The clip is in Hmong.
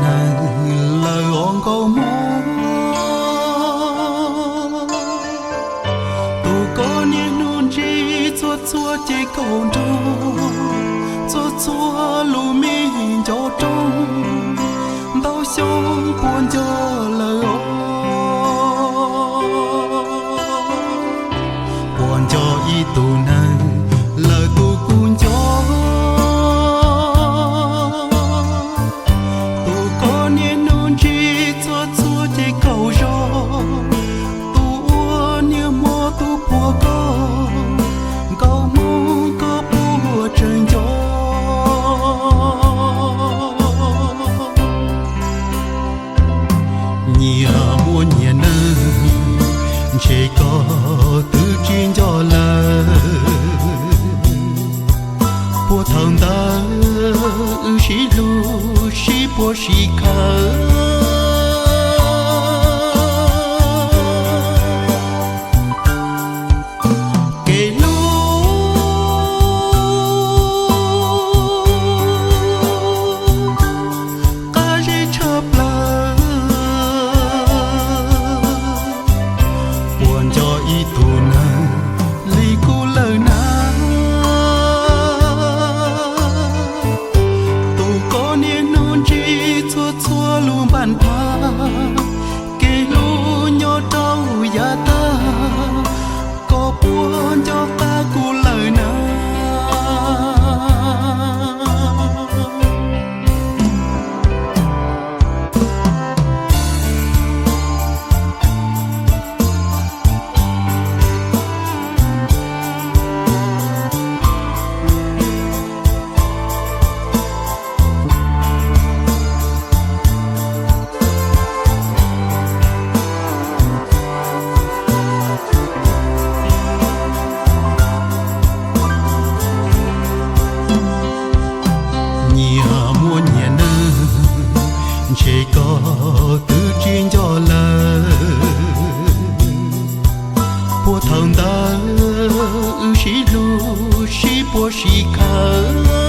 Neeg lawm os nkauj Hmoob, tus koj niaj hnub ntsib txhua txhua ces kaum nrog, txhua txhua lus me ncov rooj, ntau xyoo puas nco lawm os. Puas nco ib tug neeg lawm tus kuj nco, tus koj niaj hnub ntsib txhua txhua ces kaum zog, tus ua niaj hmo tus puag koj, nkauj Hmoob koj puas tsawg nco. Nyias muaj nyias neeg, ntshe koj twb tsis nco lawm. Puag thaum ntawd wb sib hlub sib puag sib khawm. Kev hlub qab zib tshaj plaws, puas nco ib tug neeg li kuv lawm na. Tus koj niaj hnub ntsib txhua txhua lus npaj nphav, kev hlub nyob rau yav tag, koj puas nco qab kuv lawm na. Nyias muaj nyias neeg, ntshe koj twb tsis nco lawm. Puag thaum ntawd wb sib hlub sib puag sib khawm.